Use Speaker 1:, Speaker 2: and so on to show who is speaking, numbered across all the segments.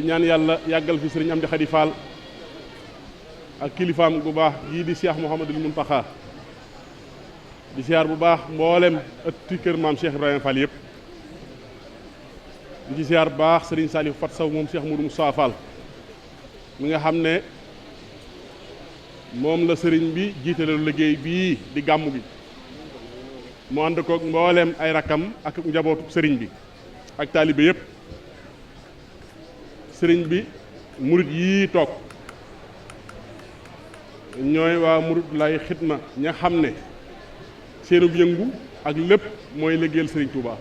Speaker 1: ñaan yàlla yàggal fi sëriñ Amdi Xadi Fall ak kilifaam bu baax jii di Cheikh Mouhamadul Muntaxa di siyaar bu baax mboolem ëtti kër maam Cheikh Ibrahima Fall yëpp di ci siyaar bu baax sëriñ Saliou Fat Saw moom Cheikh Moudou Moustapha Fall mi nga xam ne moom la sëriñ bi jiitale liggéey bii di gàmmu gi mu ànd koog mboolem ay rakkam ak njabootu sëriñ bi ak taalibe yëpp sëriñ bi murit yii toog ñooy waa murit lay xidma ña xam ne seenub yëngu ak lépp mooy liggéeyal sëriñ Touba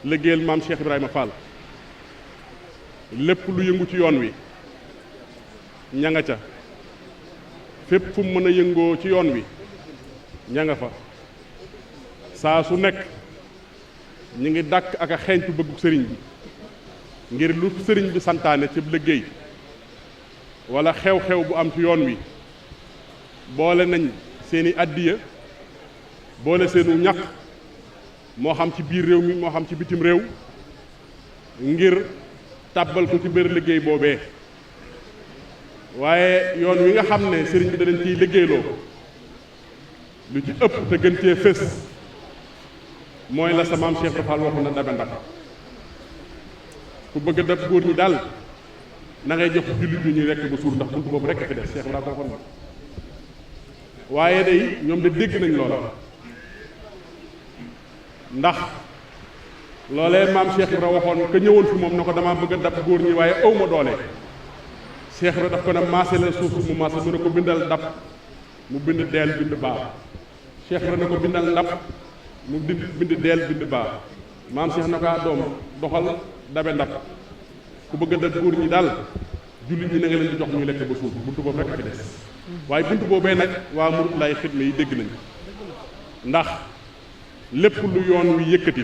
Speaker 1: liggéeyal maam Cheikh Ibrahima Fall lépp lu yëngu ci yoon wi ña nga ca fépp fu mu mën a yëngoo ci yoon wi ña nga fa saa su nekk ñu ngi dàkk ak a xeeñtu bëggu sëriñ bi ngir lu sëriñ bi santaane ci liggéey wala xew-xew bu am ci yoon wi boole nañ seeni addiya boole seenu ñaq moo xam ci biir réew mi moo xam ci bitim réew ngir tàbbal ko ci biir liggéey boobee waaye yoon wi nga xam ne sëriñ bi da leen ciy liggéeyloo lu ci ëpp te gën cee fés mooy la sa maam Cheikh Ibra Fall waxu na dabe ndax ku bëgg a dab góor ñi daal na ngay jox jullit ñi ñuy rekk ba suur ndax buntu boobu rekk fi des Cheikh Ibra ko waxoon waaye day ñoom de dégg nañ loola ndax loolee maam Cheikh Ibra waxoon ka ñëwoon fi moom na ko dama bëgg a dab góor ñi waaye aw ma doole Cheikh Ibra daf ko ne maase la suuf mu maase mu ne ko bindal ndab mu bind deel bind baa Cheikh Ibra ne ko bindal ndab mu bind deel bind baa maam Cheikh na ko doom doxal dabe ndab ku bëgg a dab góor ñi daal jullit ñi na nga leen di jox ñuy lekk ba suuf buntu boobu rekk fi des waaye buntu boobee nag waa murit lay xidma yi dégg nañ ndax lépp lu yoon wi yëkkati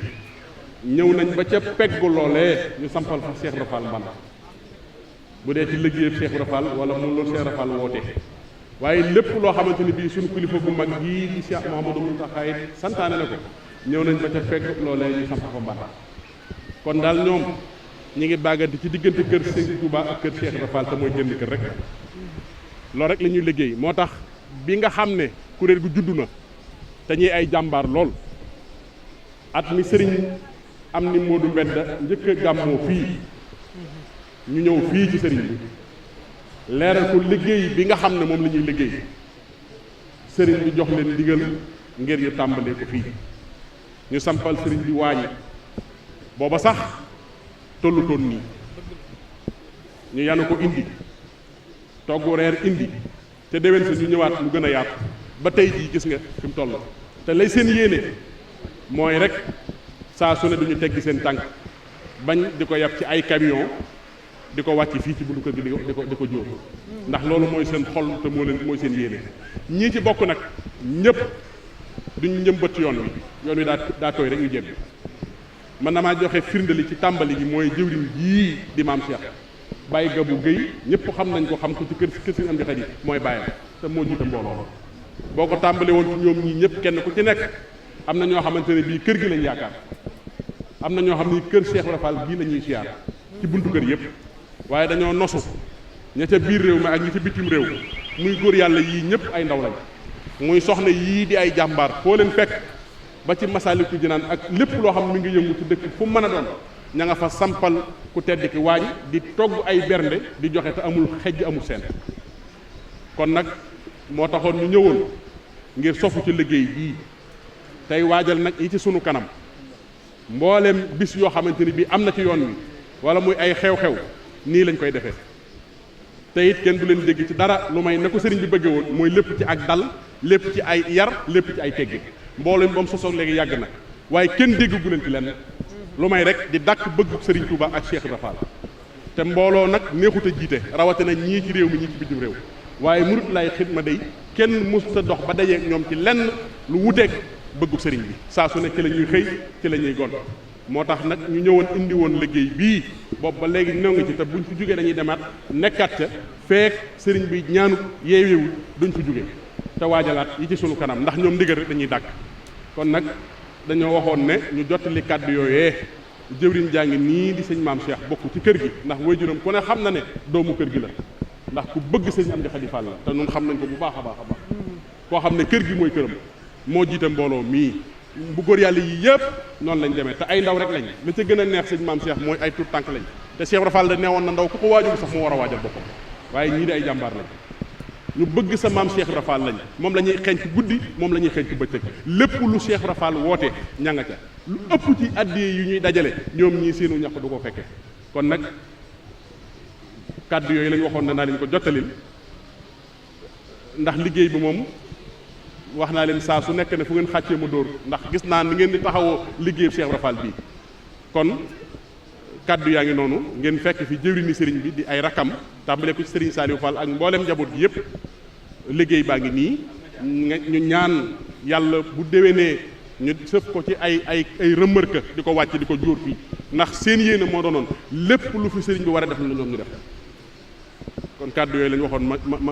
Speaker 1: ñëw nañ ba ca peggu loolee ñu sampal fa Cheikh Ibra Fall mband bu dee ci liggéey Cheikh Ibra Fall wala moom loolu Cheikh Ibra Fall woote waaye lépp loo xamante ni bii suñu kilifa bu mag gii di Cheikh Mouhamadou Mountakha santaane na ko ñëw nañ ba ca pegg loolee ñu samp fa mband kon daal ñoom ñi ngi bàggante ci diggante kër Sëñ Touba ak kër Cheikh Ibra Fall te mooy génn kër rek loolu rek la ñuy liggéey moo tax bi nga xam ne kuréel gu juddu na te ñuy ay jàmbaar lool at mi sëriñ am ni Modou Mbedd njëkk a gàmmoo fii ñu ñëw fii ci sëriñ bi leeral ko liggéey bi nga xam ne moom la ñuy liggéey sëriñ bi jox leen ndigal ngir ñu tàmbalee ko fii ñu sampal sëriñ bi waañi booba sax tollutoon nii ñu yanu ko indi togg reer indi te déwén sa ñu ñëwaat mu gën a yaatu ba tey jii gis nga fi mu toll te lay seen yéene mooy rek saa su ne duñu teggi seen tànk bañ di ko yab ci ay camion di ko wàcc fii ci buntu kër gi di ko jóor ndax loolu mooy seen xol te mooy seen yéene ñii ci bokk nag ñëpp duñ njëmbat yoon wi daa tooy rek ñu jébbi man damaa joxe firndeli ci tàmbali gi mooy jëwriñ jii di maam Cheikh Baye Gabou Guèye ñëpp xam nañ ko xam ko ci kër Sëriñ Amdi Xadi mooy bàyyam te moo jiite mbooloo boo ko tàmbale woon ci ñoom ñii ñëpp kenn ku ci nekk am na ñoo xamante ne bii kër gi lañ yaakaar am na ñoo xam ni kër Cheikh Ibra Fall bii la ñuy siyaar ci buntu kër yëpp waaye dañoo nosu ña ca biir réew mi ak ñi ca bitim réew muy góor yàlla yii ñëpp ay ndaw lañ muy soxna yii di ay jàmbaar foo leen fekk ba ci Masaalikul Jinaan ak lépp loo xam mi ngi yëngu ci dëkk fu mu mën a doon ña nga fa sampal ku tedd ki waañ di togg ay bernde di joxe te amul xejj amul seen kon nag moo taxoon ñu ñëwoon ngir sofu ci liggéey bii tey waajal nag yi ci sunu kanam mbooleem bis yoo xamante ni bii am na ci yoon wi wala muy ay xew-xew nii lañ koy defee te it kenn du leen dégg ci dara lu may na ko sëriñ bi bëggee woon mooy lépp ci ak dal lépp ci ay yar lépp ci ay teggi mboolem ba mu sosoog léegi yàgg na waaye kenn déggu leen ci lenn lu may rek di dàkk bëgg sëriñ Touba ak Cheikh Ibra Fall te mbooloo nag neexut a jiite rawatina ñii ci réew mi ñii ci bitim réew waaye murit lay xidma day kenn mësta dox ba dajeeg ñoom ci lenn lu wuteeg bëggu sëriñ bi saa su ne ci la ñuy xëy ci la ñuy gont moo tax nag ñu ñëwoon indi woon liggéey bii boobu ba léegi ñoo ngi ci te buñ fi jógee dañuy demaat nekkaat ca feek sëriñ bi ñaanut yeewewul duñ fi jóge te waajalaat yi ci sunu kanam ndax ñoom ndigal rek dañuy dàkk kon nag dañoo waxoon ne ñu jottali kàddu yooyee jëwriñ jaa ngi nii di sëñ maam Cheikh bokk ci kër gi ndax waajuram ku ne xam na ne doomu kër gi la ndax ku bëgg sëñ Amdi Xadi Fall la te ñun xam nañ ko bu baax a baax a baax koo xam ne kër gi mooy këram moo jiite mbooloo mii bu góor yàlla yi yëpp noonu lañ demee te ay ndaw rek lañ la ca gën a neex sëñ maam Cheikh mooy ay tuut tànk lañ te Cheikh Ibra Fall da neewoon na ndaw ku ko waajul sax moo war a waajal boppam waaye ñii di ay jàmbaar lañ ñu bëgg sa maam Cheikh Ibra Fall lañ moom la ñuy xeeñ ci guddi moom la ñuy xeeñ ci bëccëg lépp lu Cheikh Ibra Fall woote ña nga ca lu ëpp ci addiye yu ñuy dajale ñoom ñii seenu ñax du ko fekke kon nag kàddu yooyu lañ waxoon na naa leen ko jottalil ndax liggéey bi moom wax naa leen saa su nekk ne fu ngeen xàccee ma dóor ndax gis naa ni ngeen di taxawoo liggéeyu Cheikh Ibra Fall bii kon kàddu yaa ngi noonu ngeen fekk fi jëwriñu sëriñ bi di ay rakam tàmbale ko ci sëriñ Saliou Fall ak mboolem njaboot gi yëpp liggéey baa ngi nii ñu ñaan yàlla bu déwénee ñu sëf ko ci ay rëmërka di ko wàcc di ko jóor fii ndax seen yéene moo doonoon lépp lu fi sëriñ bi war a def la ñoom ñu def kon kàddu yooyu la ñu waxoon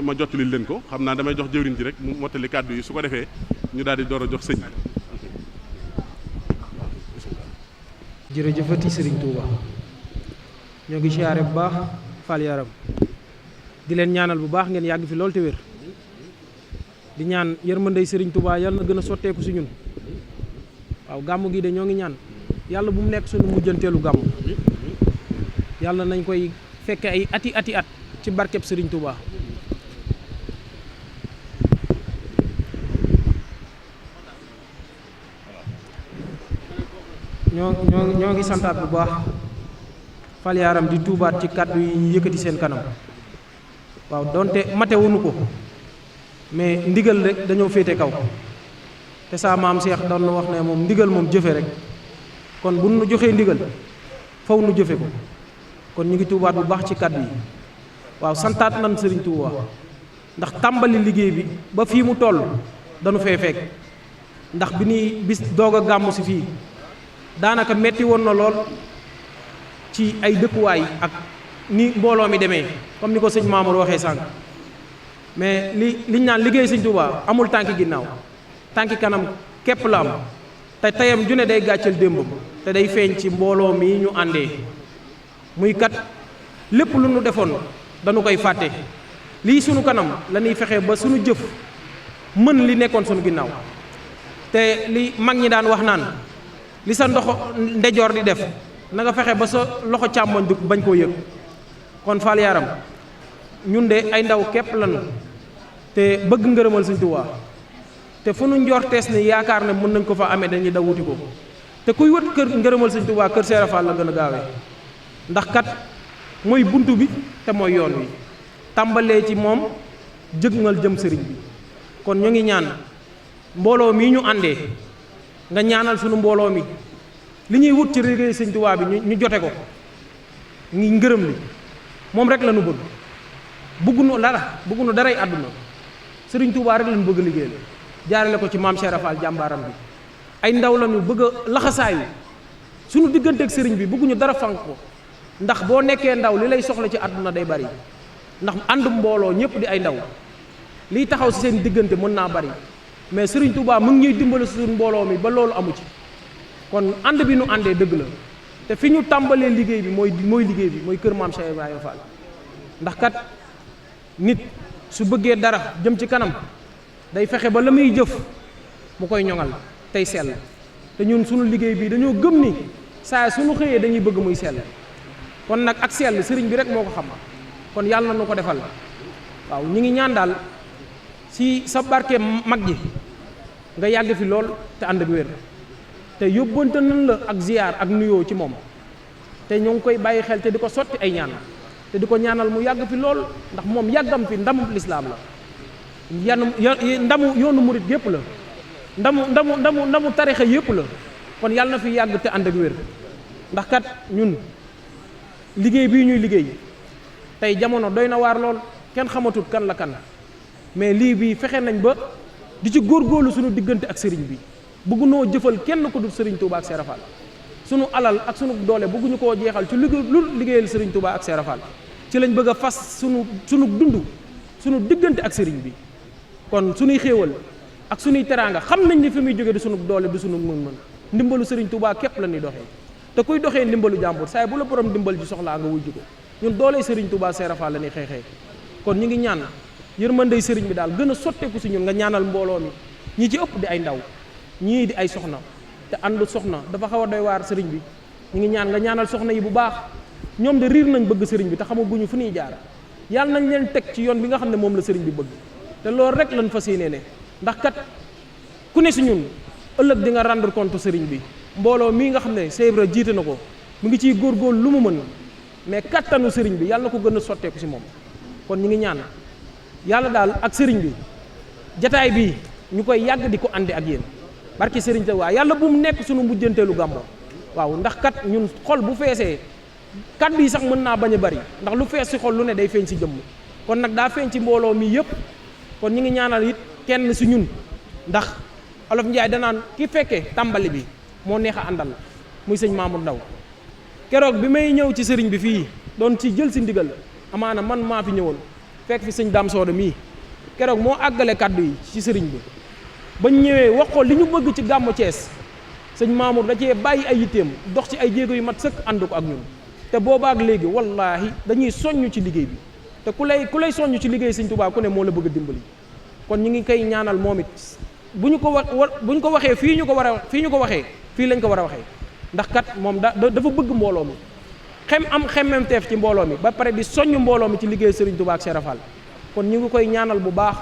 Speaker 1: ma jottali leen ko xam naa damay jox jëwriñ ji rek mu mottali kàddu yi su ko defee ñu daal di door a jox sëñ
Speaker 2: jërëjëfati sëriñ Touba ñoo ngi siyaare bu baax Fall Yaram di leen ñaanal bu baax ngeen yàgg fi lool te wér di ñaan yërmandey sëriñ Touba yàlla na gën a sotteeku si ñun waaw gàmmu gi de ñoo ngi ñaan yàlla bu mu nekk suñu mujjanteelu gàmmu yàlla nañ koy fekke ay ati at ci barkeb sëriñ Touba ñoo ngi santaat bu baax Fall Yaram di tuubaat ci kàddu yi ñu yëkkati seen kanam waaw donte matewuñu ko mais ndigal rek dañoo féete kaw te saa maam Cheikh doon na wax ne moom ndigal moom jëfe rek kon bu nu joxee ndigal faw nu jëfe ko kon ñu ngi tuubaat bu baax ci kàddu yi waaw santaat nan sëriñ Touba ndax tàmbali liggéey bi ba fii mu toll dañu fee fekk ndax bi ñuy bis doog a gàmmu si fii daanaka metti woon na lool ci ay dëkkuwaay ak ni mbooloo mi demee comme ni ko sëñ Mamour waxee sànq mais liñ naan liggéey sëñ Touba amul tànki ginnaaw tànki kanam képp la am te teyam ju ne day gàcceel démbam te day feeñ ci mbooloo mi ñu àndee muy kat lépp lu nu defoon dañu koy fàtte lii sunu kanam la ñuy fexe ba sunu jëf mën li nekkoon sunu ginnaaw te li mag ñi daan wax naan li sa ndoxo ndejoor di def na nga fexe ba sa loxo càmmoñ du bañ koo yëg kon Fall Yaram ñun de ay ndaw képp lañu te bëgg ngërëmal Sëñ Tuubaa te fu nu njortees ni yaakaar ne mën nañ ko fa amee dañuy daw wuti ko te kuy wët kër ngërëmal Sëñ Tuubaa kër Seera Fall la gën a gaawee ndax kat mooy buntu bi te mooy yoon wi tàmbalee ci moom jëgmal jëm sëriñ bi kon ñu ngi ñaan mbooloo mii ñu àndee nga ñaanal sunu mbooloo mi li ñuy wut ci liggéey Sëñ Tuubaa bi ñu jote ko ngi ngërëm li moom rek la ñu bëgg bëggunu daray àdduna Sëriñ Tuubaa rek la ñu bëgg liggéeyal jaarale ko ci maam Cheikh Rafal jàmbaaram bi ay ndaw la ñu bëgg a laxasaayu sunu digganteeg sëriñ bi bëgguñu dara fank ko ndax boo nekkee ndaw li lay soxla ci àdduna day bari ndax ànd mbooloo ñëpp di ay ndaw liy taxaw ci seen diggante mën naa bari mais Sëriñ Tuubaa mu ngi ñuy dimbali suñu mbooloo mi ba loolu amu ci kon ànd bi nu àndee dëgg la te fi ñu tàmbalee liggéey bi mooy liggéey bi mooy kër maam Cheikh Ibrahima Fall ndax kat nit su bëggee dara jëm ci kanam day fexe ba la muy jëf mu koy ñoŋal tey sell te ñun suñu liggéey bi dañoo gëm ni saa suñu xëyee dañuy bëgg muy sell kon nag ak sell sëriñ bi rek moo ko xam kon yàlla na nu ko defal waaw ñi ngi ñaan daal si sa barke mag ji nga yàgg fi lool te ànd ak wér te yóbbante nañ la ak ziyaar ak nuyoo ci moom te ñoo ngi koy bàyyi xel te di ko sotti ay ñaan te di ko ñaanal mu yàgg fi lool ndax moom yàggam fi ndamu lislaam la ndamu yoonu murit yépp la ndamu tarixa yépp la kon yàlla na fi yàgg te ànd ak wér ndax kat ñun liggéey bii ñuy liggéey tey jamono doy na waar lool kenn xamatut kan la kan mais lii bii fexe nañ ba di ci góorgóorlu suñu diggante ak sëriñ bi bëggunoo jëfal kenn ko dul sëriñ Touba ak Seera Fall sunu alal ak sunu doole bëgguñu koo jeexal ci lu liggéeyal sëriñ Touba ak Seera Fall ci lañ bëgg a fas sunu dund sunu diggante ak sëriñ bi kon sunuy xéewal ak sunuy teraanga xam nañ ni fi muy jóge du sunu doole du sunu mën-mën ndimbalu sëriñ Touba képp la ñuy doxee te kuy doxee ndimbalu jàmbur saay bu la borom ndimbal ji soxlaa nga wujj ko ñun dooley sëriñ Touba Serap Fall la ñuy xeexee kon ñu ngi ñaan yërmandey sëriñ bi daal gën a sotteeku si ñun nga ñaanal mbooloo mi ñi ci ëpp di ay ndaw ñii di ay soxna te ànd soxna dafa xaw a doy waar sëriñ bi ñu ngi ñaan nga ñaanal soxna yi bu baax ñoom de riir nañ bëgg sëriñ bi te xamaguñu fu ñuy jaar yàlla nañ leen teg ci yoon bi nga xam ne moom la sëriñ bi bëgg te loolu rek lañ fas yéene ne ndax kat ku ne si ñun ëllëg di nga rendre compte sëriñ bi mbooloo mii nga xam ne Seybra jiite na ko mu ngi ciy góorgóorlu lu mu mën mais kattanu sëriñ bi yàlla na ko gën a sotteeku si moom kon ñu ngi ñaan yàlla daal ak sëriñ bi jataay bi ñu koy yàgg di ko àndi ak yéen barki sëriñ te waa yàlla bu mu nekk suñu mujjanteelu gàmmo waaw ndax kat ñun xol bu feesee kàddu yi sax mën naa bañ a bari ndax lu fees si xol lu ne day feeñ si jëmm kon nag daa feeñ ci mbooloo mi yëpp kon ñu ngi ñaanal it kenn si ñun ndax olof Njaay danaan ki fekkee tàmbali bi moo neex a àndal muy sëñ Mamour Ndaw keroog bi may ñëw ci sëriñ bi fii doon ci jël si ndigal amaana man maa fi ñëwoon fekk fi sëñ Dame Soda mii keroog moo àggale kàddu yi ci sëriñ bi bañ ñëwee wax ko li ñu bëgg ci gàmmu Cees sëñ Mamour da cee bàyyi ay yitteem dox ci ay jéego yu mat sëkk ànd ko ak ñun te boobaak léegi wallaahi dañuy soññ ci liggéey bi te ku lay soññ ci liggéey sëñ Tuubaa ku ne moo la bëgg a dimbali kon ñu ngi koy ñaanal moom it bu ñu ko waxee fii ñu ko waxee fii lañ ko war a waxee ndax kat moom dafa bëgg mbooloo mi xemmem teef ci mbooloo mi ba pare di soññ mbooloo mi ci liggéey sëriñ Tuubaa ak Serap Fall kon ñu ngi koy ñaanal bu baax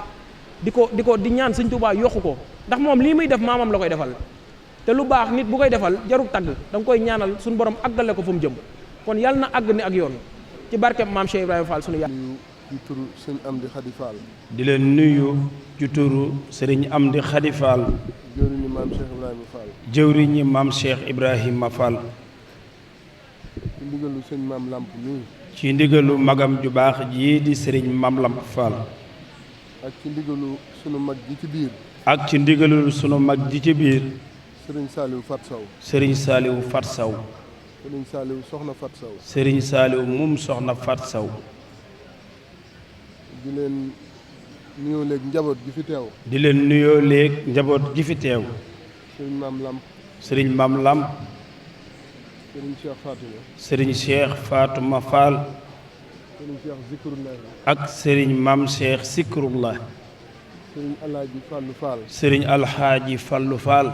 Speaker 2: di ñaan sëñ Tuubaa yokku ko ndax moom lii muy def maamam la koy defal te lu baax nit bu koy defal jarul tagg da nga koy ñaanal suñu borom àggale ko fu mu jëm kon yàlla na àgg ni ak yoon ci barkeb maam Cheikh Ibrahima Fall sunu yàlla.
Speaker 3: ci turu sëñ Amdi Khady Fall.
Speaker 4: di leen nuyu ci turu sëriñ Amdi Khady Fall.
Speaker 3: jëwriñu maam Cheikh Ibrahima Fall.
Speaker 4: jëwriñu maam Cheikh Ibrahima Fall.
Speaker 3: ci ndigalu sëñ maam Lamp mii.
Speaker 4: ci ndigalu magam ju baax jii di sëriñ maam Lamp Fall.
Speaker 3: ak ci ndigalu sunu mag ji ci biir.
Speaker 4: ak ci ndigalu sunu mag ji ci biir.
Speaker 3: sëriñ Saliou Fat Sow.
Speaker 4: sëriñ Saliou Fat Sow.
Speaker 3: sëriñ Saliou soxna Fat Sow.
Speaker 4: sëriñ Saliou moom soxna Fat Sow.
Speaker 3: di leen nuyoo léegi njaboot gi fi teew.
Speaker 4: di leen nuyoo léegi njaboot gi fi teew.
Speaker 3: sëriñ maam Lamp.
Speaker 4: sëriñ maam Lamp.
Speaker 3: sëriñ Cheikh Fatima.
Speaker 4: sëriñ Cheikh Fatuma Fall.
Speaker 3: sëriñ Cheikh Zikrullah.
Speaker 4: ak sëriñ maam Cheikh Zikrullah.
Speaker 3: sëriñ Alaaji Fallu Fall.
Speaker 4: sëriñ Alxaaji Fallu Fall.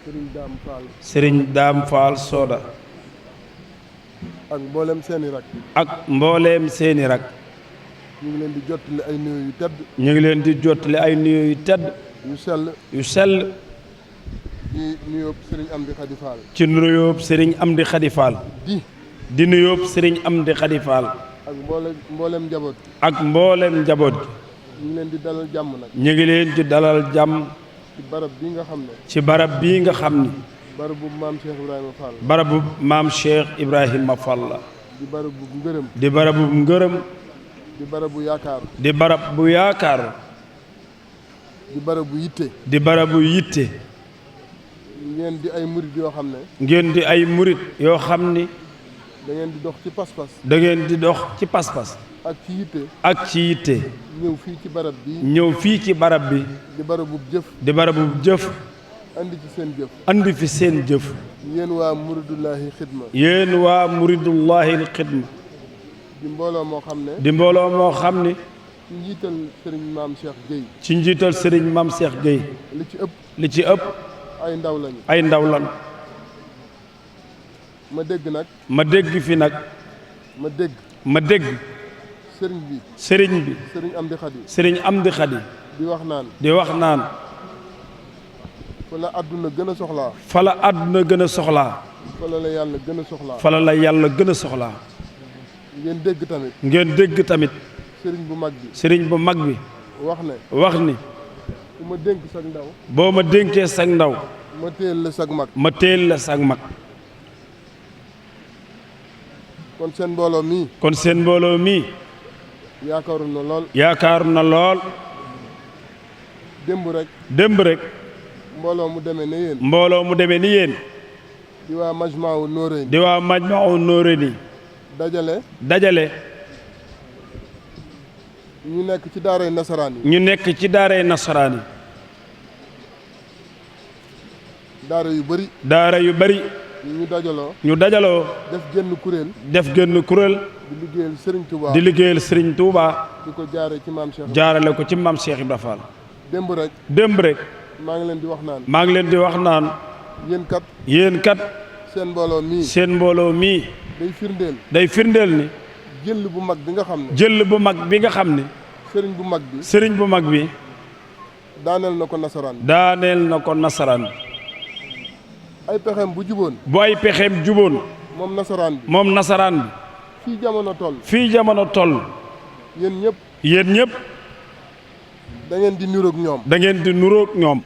Speaker 3: sëriñ Daam Fall.
Speaker 4: sëriñ Daam Fall Soda.
Speaker 3: ak mbooleem seeni rak.
Speaker 4: ak mbooleem seeni rak.
Speaker 3: ñu ngi leen di jottali ay nuyoo yu tedd.
Speaker 4: ñu ngi leen di jottali ay nuyoo yu tedd.
Speaker 3: yu sell.
Speaker 4: yu sell.
Speaker 3: di nuyoo sëriñ Amdi Khady Fall.
Speaker 4: ci nuyoo sëriñ Amdi Khady Fall. di nuyoo sëriñ Amdi Khady Fall.
Speaker 3: ak mbooleem njaboot.
Speaker 4: ak mbooleem njaboot gi.
Speaker 3: ñu ngi leen di dalal jàmm nag.
Speaker 4: ñu ngi leen di dalal jàmm.
Speaker 3: ci barab bii nga xam ne.
Speaker 4: ci barab bii nga xam ni.
Speaker 3: barabu maam Cheikh Ibrahima Fall.
Speaker 4: barabu maam Cheikh Ibrahima Fall la.
Speaker 3: di barabu ngërëm.
Speaker 4: di barabu ngërëm.
Speaker 3: di barabu yaakaar.
Speaker 4: di barab bu yaakaar.
Speaker 3: di barabu yitte.
Speaker 4: di barabu yitte.
Speaker 3: ngeen di ay murit yoo xam ne.
Speaker 4: ngeen di ay murit yoo xam ni.
Speaker 3: da ngeen di dox ci pas-pas.
Speaker 4: da ngeen di dox ci pas-pas.
Speaker 3: ak ci yitte.
Speaker 4: ak ci yitte.
Speaker 3: ñëw fii ci barab bi.
Speaker 4: ñëw fii ci barab bi.
Speaker 3: di barabu jëf.
Speaker 4: di barabu jëf.
Speaker 3: andi ci seen jëf.
Speaker 4: andi fi seen jëf.
Speaker 3: yéen waa Muridullahi Xidma.
Speaker 4: yéen waa Muridullahi Xidma.
Speaker 3: di mbooloo moo xam ne.
Speaker 4: di mbooloo moo xam ni.
Speaker 3: ci njiital sëriñ maam Cheikh Gueye.
Speaker 4: ci njiital sëriñ maam Cheikh Gueye.
Speaker 3: li ci ëpp.
Speaker 4: li ci ëpp.
Speaker 3: ay ndaw lañu.
Speaker 4: ay ndaw lañu.
Speaker 3: ma dégg nag.
Speaker 4: ma dégg fi nag. ma dégg.
Speaker 3: sëriñ bi.
Speaker 4: sëriñ
Speaker 3: Amdi Khady.
Speaker 4: sëriñ Amdi Khady.
Speaker 3: di wax naan. fa la àdduna gën a soxlaa.
Speaker 4: fa la àdduna gën a soxlaa.
Speaker 3: fa la yàlla gën a soxlaa.
Speaker 4: fa la yàlla gën a soxlaa.
Speaker 3: ngeen dégg tamit.
Speaker 4: sëriñ
Speaker 3: bu mag bi.
Speaker 4: sëriñ bu mag bi. wax ni.
Speaker 3: ku ma dénk sag ndaw.
Speaker 4: boo ma dénkee sag ndaw.
Speaker 3: ma téel la sag mag. kon seen mbooloo mii. yaakaaru na lool. démb rek. mbooloo mu demee ni yéen. di waa Majmahun Noreyni. dajale. ñu nekk ci daaray nasaraan yi. daara yu bari. ñu dajaloo
Speaker 4: def génn kuréel
Speaker 3: di liggéeyal Serigne Touba
Speaker 4: di ko jaare ci maam Cheikh
Speaker 3: jaarale ko ci maam Cheikh Ibra Fall démb rek
Speaker 4: maa ngi leen di wax naan yéen kat seen mbooloo mii day firndeel ni jël bu mag bi nga xam ne sëriñ bu mag bi daaneel na ko nasaraan ay pexeem juboon moom nasaraan bi fii jamono toll yéen ñëpp da ngeen di nuroog ñoom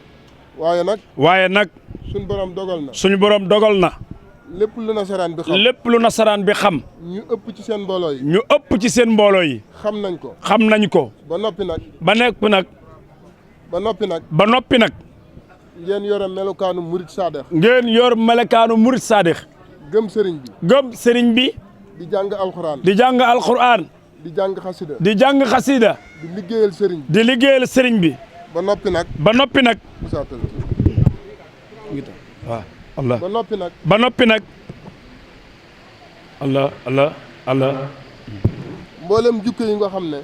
Speaker 4: waaye nag suñu borom dogal na lépp lu nasaraan bi xam ñu ëpp ci seen mbooloo yi xam nañ ko ba noppi nag ngeen yor melokaanu murit saadex gëm sëriñ bi di jàng alxuraan di jàng xasida di liggéeyal sëriñ bi ba noppi nag waaw Allah ba noppi nag Allah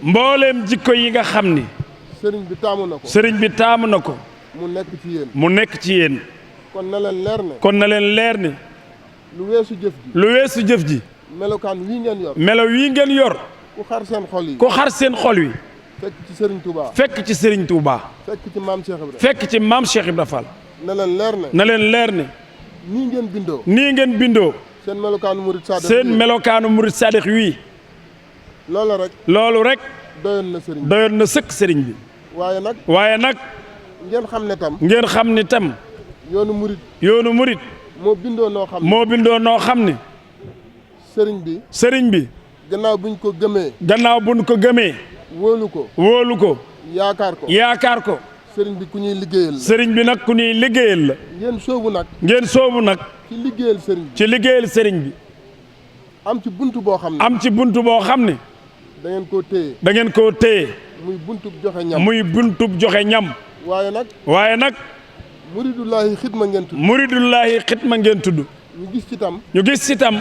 Speaker 4: mbooleem jikko yi nga xam ni sëriñ bi taamu na ko mu nekk ci yéen kon na leen leer ne lu weesu jëf ji melo wii ngeen yor ku xar seen xol wi fekk ci Serigne Touba fekk ci maam Cheikh Ibra Fall na leen leer ne nii ngeen bindoo seen melokaanu murid saadix wii loolu rek doyoon na sëkk Serigne bi waaye nag ngeen xam ne tam yoonu murid moo bindoo noo xam ne sëriñ bi gannaaw buñ ko gëmee wóolu ko yaakaar ko sëriñ bi nag ku ñuy liggéeyal la ngeen soobu nag ci liggéeyal sëriñ bi am ci buntu boo xam ne da ngeen koo téye muy buntub joxe ñam waaye nag muridullaahi xidma ngeen tudd ñu gis ci tam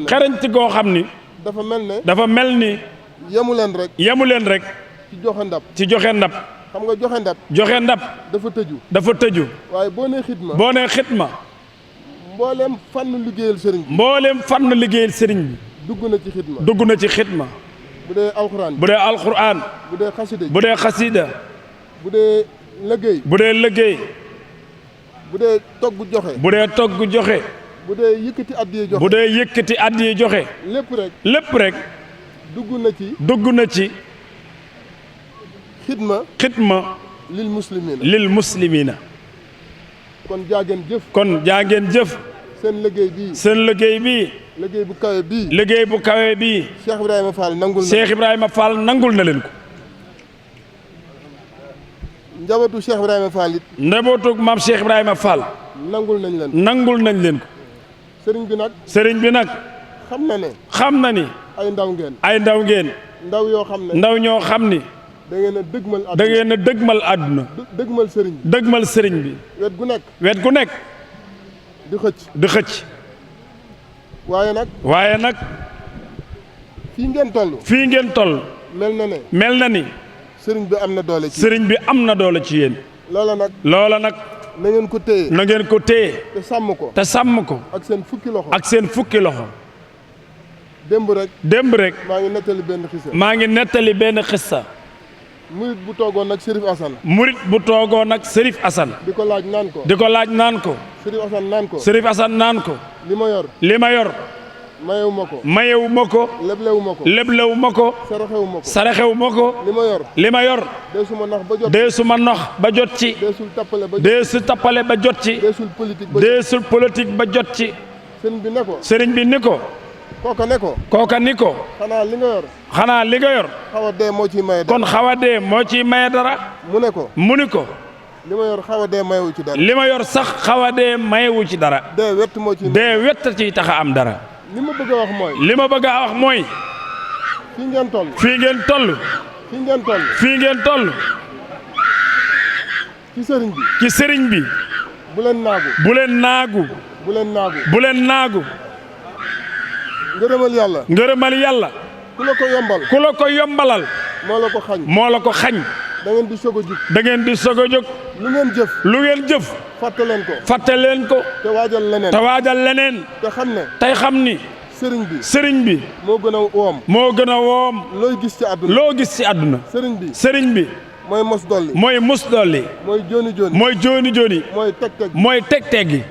Speaker 4: xereñti goo xam ni dafa mel ni yemu leen rek ci joxe ndab xam nga joxe ndab dafa tëju waaye boo nee xidma mbooleem fànn liggéeyal sëriñ bi dugg na ci xidma bu dee alxuraan bu dee xasida bu dee liggéey bu dee togg joxe bu dee yëkkati addiye joxe lépp rek dugg na ci xidma lil muslimiina kon jaa ngeen jëf seen liggéey bii liggéey bu kawe bii Cheikh Ibrahima Fall nangul na leen ko njabootu maam Cheikh Ibrahima Fall nangul nañ leen ko sëriñ bi nag xam na ni ay ndaw ngeen ndaw ñoo xam ni da ngeen a dëgmal àdduna dëgmal sëriñ bi wet gu nekk di xëcc waaye nag fii ngeen toll mel na ni sëriñ bi am na doole ci yéen loola nag na ngeen ko téye te sàmm ko ak seen fukki loxo démb rek maa ngi nettali benn xissa murit bu toogoon nag Serif Assane di ko laaj naan ko Serif Assane naan ko li ma yor mayewu ma ko leblewu ma ko saraxewu ma ko li ma yor deesu ma nax ba jot ci deesu tappale ba jot ci deesul politique ba jot ci sëriñ bi ni ko kooka ni ko xanaa li nga yor kon xaw a dee moo ciy maye dara mu ni ko li ma yor sax xaw a dee mayewu ci dara dee wett ciy tax a am dara li ma bëgg a wax mooy fii ngeen toll ci sëriñ bi bu leen naagu
Speaker 3: bu leen naagu.
Speaker 4: bu leen naagu.
Speaker 3: ngërëmal yàlla.
Speaker 4: ngërëmal yàlla.
Speaker 3: ku la ko yombal.
Speaker 4: ku la ko yombalal.
Speaker 3: moo la ko xañ.
Speaker 4: moo la ko xañ.
Speaker 3: da ngeen di soog a jóg.
Speaker 4: da ngeen di soog a jóg.
Speaker 3: lu ngeen jëf.
Speaker 4: lu ngeen jëf.
Speaker 3: fàtte leen ko.
Speaker 4: fàtte leen ko.
Speaker 3: te waajal leneen.
Speaker 4: te waajal leneen.
Speaker 3: te xam ne.
Speaker 4: tey xam ni.
Speaker 3: sëriñ bi.
Speaker 4: sëriñ bi.
Speaker 3: moo gën a woom.
Speaker 4: moo gën a woom.
Speaker 3: looy gis ci àdduna.
Speaker 4: loo gis ci àdduna.
Speaker 3: sëriñ bi.
Speaker 4: sëriñ bi.
Speaker 3: mooy mos dolli.
Speaker 4: mooy mus dolli.
Speaker 3: mooy jooni jooni.
Speaker 4: mooy jooni jooni.
Speaker 3: mooy teg-teg.
Speaker 4: mooy teg-teg gi.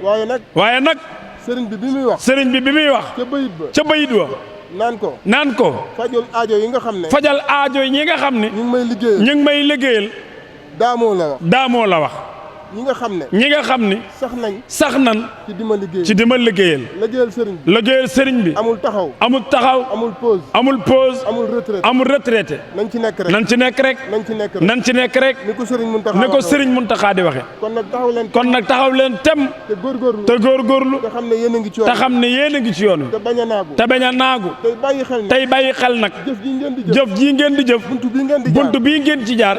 Speaker 4: waaye nag.
Speaker 3: sëriñ bi bi muy wax.
Speaker 4: sëriñ bi bi muy wax.
Speaker 3: ca bayit ba.
Speaker 4: ca bayit wa. naan ko.
Speaker 3: fajal aajo yi nga xam ne.
Speaker 4: fajal aajo yi nga xam ne.
Speaker 3: ñu ngi may liggéeyal.
Speaker 4: ñu ngi may liggéeyal.
Speaker 3: daamoo la wax.
Speaker 4: daamoo la wax.
Speaker 3: ñi nga xam ne.
Speaker 4: ñi nga xam ni. sax nan.
Speaker 3: ci dima liggéeyal.
Speaker 4: ci dima liggéeyal.
Speaker 3: liggéeyal sëriñ bi.
Speaker 4: liggéeyal sëriñ bi.
Speaker 3: amul taxaw.
Speaker 4: amul taxaw.
Speaker 3: amul pause.
Speaker 4: amul pause.
Speaker 3: amul retraite.
Speaker 4: amul retraité.
Speaker 3: nañ ci nekk rek.
Speaker 4: nañ ci nekk rek.
Speaker 3: nañ ci nekk rek.
Speaker 4: nañ ci nekk rek.
Speaker 3: ni ko sëriñ Muntaxa
Speaker 4: ni ko sëriñ Muntaxa di waxe
Speaker 3: kon nag taxaw leen.
Speaker 4: kon nag taxaw leen tem.
Speaker 3: te góorgóorlu.
Speaker 4: te góorgóorlu.
Speaker 3: te xam ne yéen a ngi ci yoon.
Speaker 4: te xam ne yéen a ngi ci yoon wi.
Speaker 3: te bañ a naagu.
Speaker 4: te bañ a naagu.
Speaker 3: tey bàyyi xel nag.
Speaker 4: tey bàyyi xel nag.
Speaker 3: jëf ji ngeen di jëf.
Speaker 4: jëf ji ngeen di jëf.
Speaker 3: buntu bii ngeen di jaar.
Speaker 4: buntu bii ngeen ci jaar.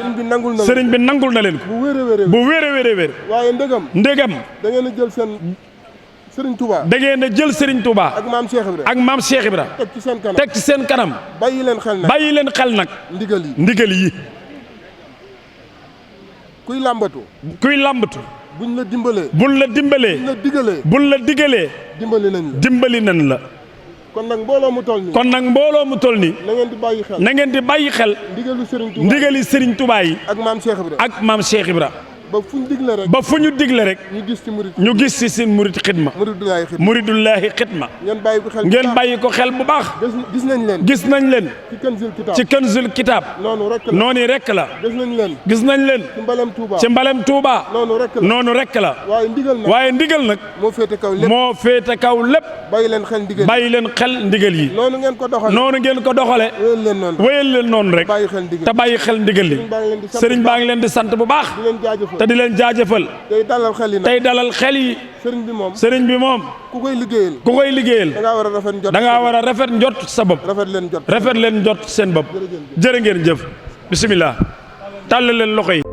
Speaker 4: sëriñ bi nangul na leen ko.
Speaker 3: bu wér a wér.
Speaker 4: bu wér a wér a wér.
Speaker 3: waaye ndëgam. da ngeen a jël seen Serigne Touba.
Speaker 4: da ngeen a jël Serigne Touba.
Speaker 3: ak maam Cheikh Ibra.
Speaker 4: ak maam Cheikh Ibra.
Speaker 3: teg ci seen kanam.
Speaker 4: teg ci seen kanam.
Speaker 3: bàyyi leen xel nag.
Speaker 4: bàyyi leen xel nag.
Speaker 3: ndigal yi.
Speaker 4: ndigal yi.
Speaker 3: kuy làmbatu.
Speaker 4: kuy làmbatu.
Speaker 3: buñ la dimbalee.
Speaker 4: buñ la dimbalee.
Speaker 3: buñ la digalee.
Speaker 4: buñ la digalee.
Speaker 3: dimbali nañ la.
Speaker 4: dimbali nañ la.
Speaker 3: kon nag mbooloo mu toll nii.
Speaker 4: kon nag mbooloo mu toll nii.
Speaker 3: na ngeen di bàyyi xel.
Speaker 4: na ngeen di bàyyi xel.
Speaker 3: ndigalu Serigne Touba.
Speaker 4: ndigali Serigne Touba yi.
Speaker 3: ak maam Cheikh Ibra.
Speaker 4: ak maam Cheikh Ibra.
Speaker 3: ba fu ñu digle rek.
Speaker 4: ba fu ñu digle rek.
Speaker 3: ñu gis ci murid.
Speaker 4: ñu gis ci seen murid xidma. muridullahi xidma.
Speaker 3: ngeen bàyyi ko xel.
Speaker 4: ngeen bàyyi ko xel bu baax.
Speaker 3: gis nañ leen.
Speaker 4: gis nañ leen.
Speaker 3: ci Kanzul Kitab.
Speaker 4: ci Kanzul Kitab.
Speaker 3: noonu rek la.
Speaker 4: noonu rek la.
Speaker 3: gis nañ leen.
Speaker 4: gis nañ leen.
Speaker 3: ci mbalem Touba.
Speaker 4: ci mbalem Touba.
Speaker 3: noonu rek la.
Speaker 4: noonu rek la.
Speaker 3: waaye ndigal nag.
Speaker 4: waaye ndigal nag.
Speaker 3: moo féete kaw lépp.
Speaker 4: moo féete kaw lépp.
Speaker 3: bàyyi leen xel ndigal.
Speaker 4: bàyyi leen xel ndigal yi.
Speaker 3: noonu ngeen ko doxale.
Speaker 4: noonu ngeen ko doxale.
Speaker 3: wéyal leen noonu.
Speaker 4: wéyal leen noonu rek.
Speaker 3: bàyyi xel ndigal.
Speaker 4: te bàyyi xel ndigal li. sëriñ baa ngi leen di sant bu baax.
Speaker 3: di leen jaajëfal.
Speaker 4: te di leen jaajëfal.
Speaker 3: tey dalal xel yi nag.
Speaker 4: tey dalal xel yi. sëriñ bi moom.
Speaker 3: ku koy liggéeyal.
Speaker 4: ku koy liggéeyal.
Speaker 3: da ngaa war a rafet njot.
Speaker 4: da ngaa war a rafet njot sa bopp.
Speaker 3: rafet leen njot
Speaker 4: seen bopp. jërë ngeen jëf. bisimilah. tàll leen loxo yi.